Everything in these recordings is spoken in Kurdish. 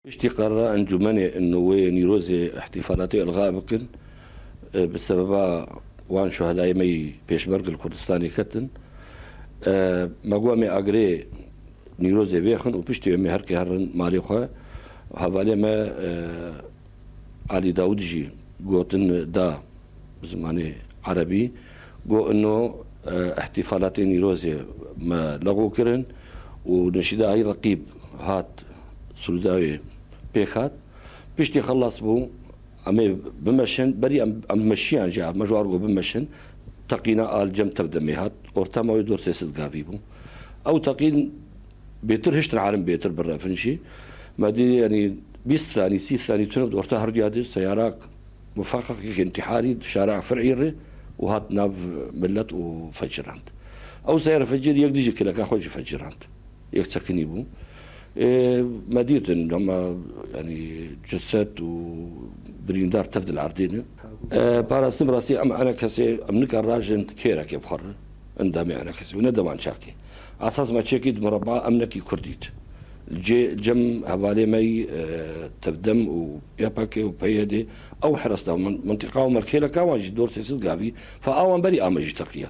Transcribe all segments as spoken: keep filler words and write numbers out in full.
Piştî qerara encûmenê ino wê nîrozê îhtîfalatê ilga bikin, e, bi sebeba wan şuhedayê me yî pêşmerg li Kurdistanê ketin. E, me got em ê agirê nîrozê vêxin û piştî em ê herkê herin malê xwe. Hevalê me, e, Alî Dawud jî gotin da bi zimanê erebî, got ino, e, îhtîfalatê nîrozê me lexo kirin û neşîda Ay Reqîb hat Sûdawê pêk hat. Piştî xelas bû, em ê bimeşin, berî em, em meşiyan jî, me ji war got bimeşin, teqîna a li cem Tevdemê hat, ortama wê dor sê sed gavî bû. Ew teqîn bêtir hiştin erin bêtir birevin jî. Me dî, yanî bîst sanî, sî sanî tune di orta herduya de seyarak mufaqaqek intîharî di şara Fir'î re û hat nav millet û fecirand. Ew seyara fecir yek dijî kileka xwe jî fecirand. Yek sekinî bû. Ê, me dîtin, ama, yanî, ceset û birîndar tev di li erdê ne. Ê, parastin bi rastî em enekesê, em nikar rajin kêrekê bixwerin. Endamê enekesê û ne deman çakê. Esas me çêkî di mureba emnekî Kurdî di. Cê, cem hevalê me yî, e, Tevdem û Y P G û P Y D ew hiras da min-, mintiqa û merkêleka wan jî dor sê sed gavî fa awan berî ame jî Tirkiye.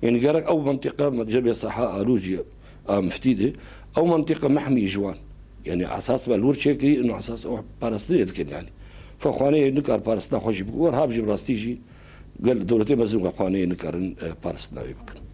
Yanî gerek ew mintiqa me cebê Saha Alû jî a miftî de, ew mintiqa mehmî ji wan. Yanî esas me li wir çêkirî, ino esas ew parastinê dikin yanî. Fa xwaneyê nikar parastina xwe jî bikin. Wer hab jî bi rastî jî gel dewletê mezin xwaneyê nikarin, e, parastina wê bikin.